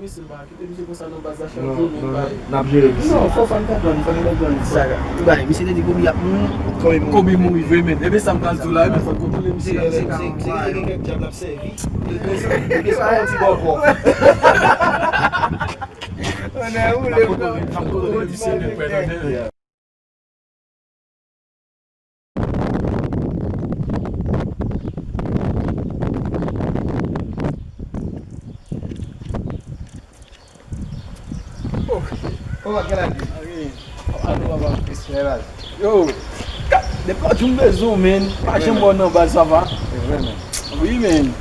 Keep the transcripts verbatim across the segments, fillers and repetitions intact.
Non, mesye, pa kite misye konsa nan baz la chak jou, men bay. N ap jere misye. Non, fò fò n konprann, fò n konprann sa. Bay, misye te di Kobe ap mouri. Kobe mouri. Kobe mouri vre, men. Ebyen, sa m pral di w la, men fò n kontwole misye. Se, se, se, se gen kèk dyab l ap sèvi. Ebyen, se pa yon ti bòkò. N ap kontwole, n ap kontwole misye, men, frè, tande, men. Oh, kòman gen la di? Alo, papa. Respè, baz. Yo, ka- depi lòt jou m bezwen w, men. Pa janm wè w nan baz, sa va? Se vre, men. Wi, men.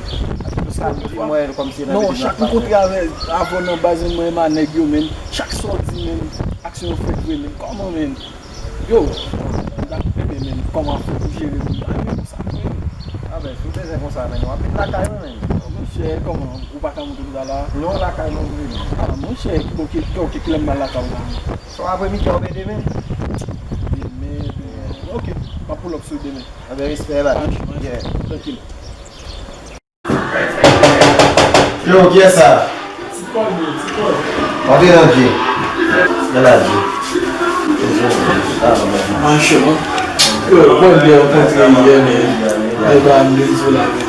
Sa di mwen kòmsi nan Non, chak m kontre avè, avè w nan baz, men mwen e ma nèg yo, men. Chak sa w di, men, aksyon yo fèt vre, men. Kòman, men? Yo, m t ap renmen, men, kòman fè pou jere moun sa yo konsa, men? A ben, si w bezwen konsa, men, w ap vin lakay mwen, men. Monchè, kòman? Ou pa ka montre m sa la? Non, lakay mwen, wi. A, monchè, ok, ok, kilè m al lakay ou la? Se aprèmidi, ou vle demen? Demen, demen. Ok, m ap pull up sou demen. A ben, respè, baz. Yeah. Trankil. Yo, kiyès sa? Ti Kòl, bro, Ti Kòl. Antre nan Dje. Gade la, Dje. Manchè, man. Yo, bon, m te rankontre yè, men. Ay, ba, m dezola, men.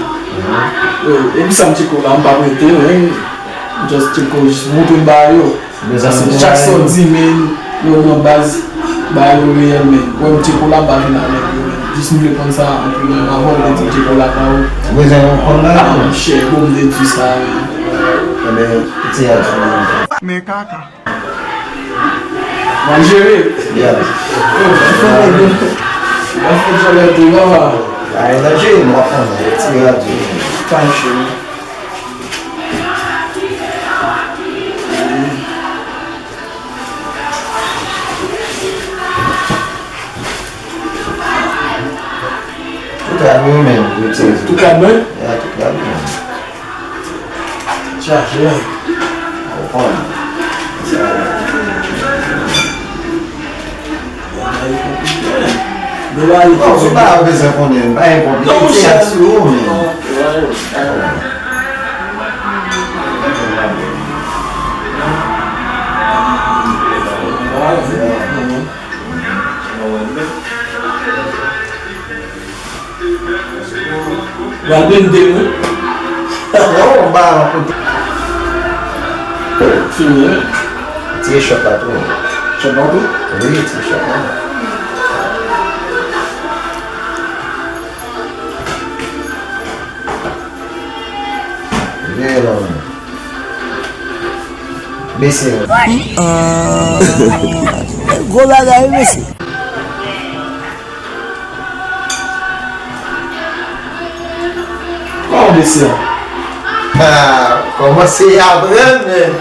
Yo, e m sa m tcheke w la, m pa rete, men. Just tcheke w, jis montre m bagay yo. Paske chak sa w di, men, yo nan baz, bagay yo reyèl, men. Wè m tcheke w la, m pa vin avèk yo, men. Jis m vle konn sa antre nan avè w, m te di m tcheke w lakay ou. Ou bezwen konn bagay? A, monchè, bon, m te di sa, men. Ebyen, piti a di. Men kaka. M ap jere. Yeah. Yo, m ap fè djòlè tou, papa. Ay, nan jere, m ap konn. Ti radyo. Pa chè. Tout rad mwen menm, yo tire sou. Tout rad mwen? Ya, tout rad mwen. Chaje. Ou konn. Non, se pa bezwen konnen, pa enpòte. Non, se monchè. Asire w, men. Pral vin de wi. Non, ba, kote. Fini, wi. Tire chòt la tou. Chòt la tou? Wi, tire chòt la. Veye non. Bese. Gwo bagay, mesye. Kòman mesye a? Ah, kòmanse aprann, men.